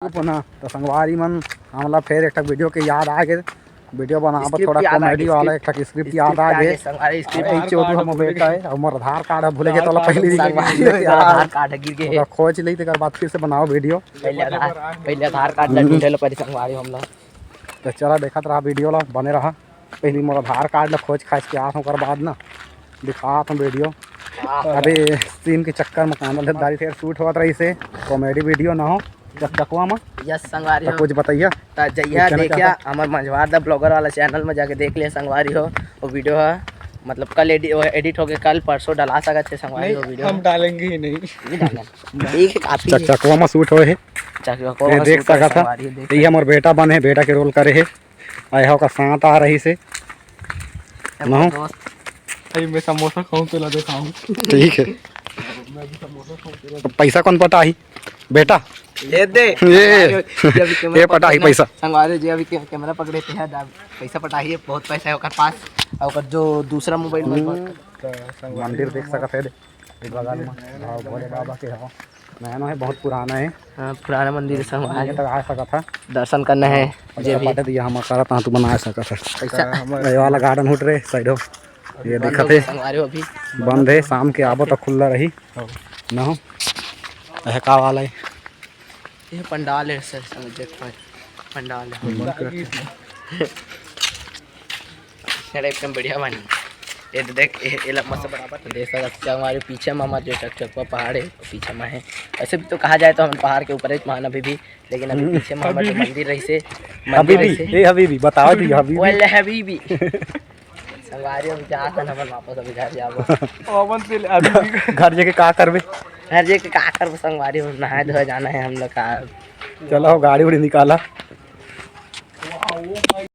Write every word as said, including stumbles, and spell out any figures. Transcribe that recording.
चुप ना, तो संगवारी मन, हमला फेर एक ठक वीडियो के याद आ गे। वीडियो बनाबो script थोड़ा याद आ कॉमेडी गे, वाला, script। एक ठक स्क्रिप्ट याद आ गे। संगवारी, script। अरे, चोदू, हम बेटा है, हमर आधार कार्ड ह भूले गे, तोला पहली संगवारी, लेके आ। आधार कार्ड गिर गे। ओकर खोज ले, तेकर बाद फिर से बनाओ वीडियो। पहले आधार, पहले आधार कार्ड ला ढूंढे ला परी संगवारी हमला। तो चला, देखत रहा वीडियो ला, बने रहा। पहली मोर आधार कार्ड ला खोज खाज के आत हूँ, ओकर बाद ना दिखात हूँ वीडियो। हाँ। अबे सीन के चक्कर में कांदा ले दारी फेर शूट होत रहिसे, कॉमेडी वीडियो ना हो चकचकवा में। यस संगवारी तो हो। कुछ बताइया। त जइया कुछ कहना देखिया चाहता? हमर मंझवार दा ब्लॉगर वाला चैनल में जाके देख लिया संगवारी हो, वो वीडियो है मतलब कल एडि-, वो एडिट होके कल परसों डला सकत है संगवारी हो वीडियो। हम डालेंगे ही नहीं। नहीं डालना। ठीक है, काफी है। चकचकवा में शूट होए हे। चकचकवा ये में देख shoot होए सकत है। संगवारी हो, देख ये हमर बेटा बने हे, बेटा के रोल करे हे। आए हो का साथ आ रहिसे। ए, ना हो? दोस्त। अरे, मैं समोसा खाऊं, तेला दिखाऊं। ठीक है। मैं भी समोसा खाऊं, तेला तो पैसा कौन पटाही? बेटा। ये दे। ये, ये अभी कैमरा ये पटाही पकड़े ना। पैसा। संगवारी जी अभी कै-, कैमरा पकड़े थे, दा-, पैसा पटाही है, बहुत पैसा है ओकर पास। और ओकर जो दूसरा मोबाइल में हम्म। मंदिर देख सकत है, देख। एक बगल में। हाँ, भोले बाबा के हो। नया नया है, बहुत पुराना है। हाँ, पुराना मंदिर है, संगवारी। ये तक आ सकत है। दर्शन करना है, हाँ, जे अच्छा भी। बात है, तो यहाँ मकारा तहाँ तू बना सकत है। पैसा। ये वाला गार्डन हुट रे, साइड हो। ये बंद दिखत हो है। गया संगवारी हो अभी। बंद है, शाम के आबो तो खुल्ला रही। हाँ। ना हो। यह का वाला है? ये पंडाल है सर, समझ जाते हैं। पंडाल है। अरे एकदम बढ़िया बनी। ये तो देख, ये, ये लग मस्त बराबर। तो देख सकत संगवारी पीछे में हमार जो चकचकवा पहाड़ है, पीछे में है। वैसे भी तो कहा जाए तो हम पहाड़ के ऊपर ही महान अभी भी, लेकिन अभी हम्म। पीछे में हमार जो हबीबी। मंदिर रहिसे, मंदिर हबीबी, रहिसे। ए हबीबी, बताओ जी, हबीबी। बोले हबीबी। संगवारी हम जात हन, अपन वापस अभी घर जाबो। अपन से ले अभी भी। घर जाके का करबे? घर जाके का करबो संगवारी, हम नहाए धोए जाना है हम लोग का। चलो गाड़ी उड़ी निकाला।